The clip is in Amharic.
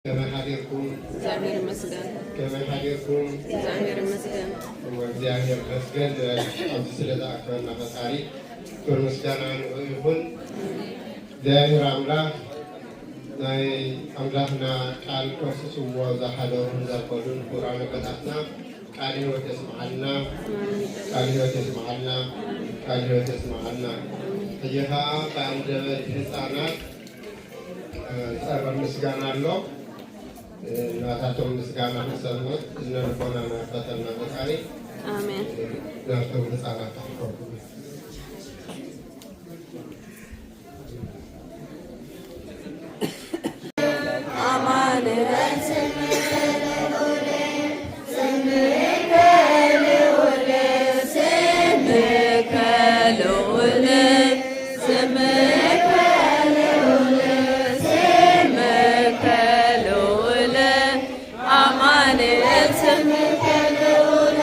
ከመይ ሓዲርኩም? እግዚአብሔር ይመስገን። ከመይ ሓዲርኩም? እግዚአብሔር ይመስገን። እግዚአብሔር ይመስገን። ኣብዚ ስለ ዝኣከበና ፈጣሪ ክብር ምስጋና ንዕኡ ይኹን። እግዚአብሔር ኣምላኽ ናይ ኣምላኽና ቃል ከፍስስዎ ዝሓደሩን ዘበሉን ክቡራን ኣቦታትና ቃል ሕይወት የስምዓልና፣ ቃል ሕይወት የስምዓልና፣ ቃል ሕይወት የስምዓልና። ሕጂ ከዓ ብኣንደበት ህፃናት ዝቐርብ ምስጋና ኣሎ። ናታቶም ምስጋና ክንሰምዕ እዝነ ልቦና ናፈተና ፈጣሪ። አሜን። ናብቶም ህፃናት ኣሕከምኩም። አማኑኤል። ስምከ ልዑል፣ ስምከ ልዑል፣ ስምከ ልዑል፣ አማኑኤል ስምከ ልዑል። ስምከ ልዑል፣ አማኑኤል ስምከ ልዑል።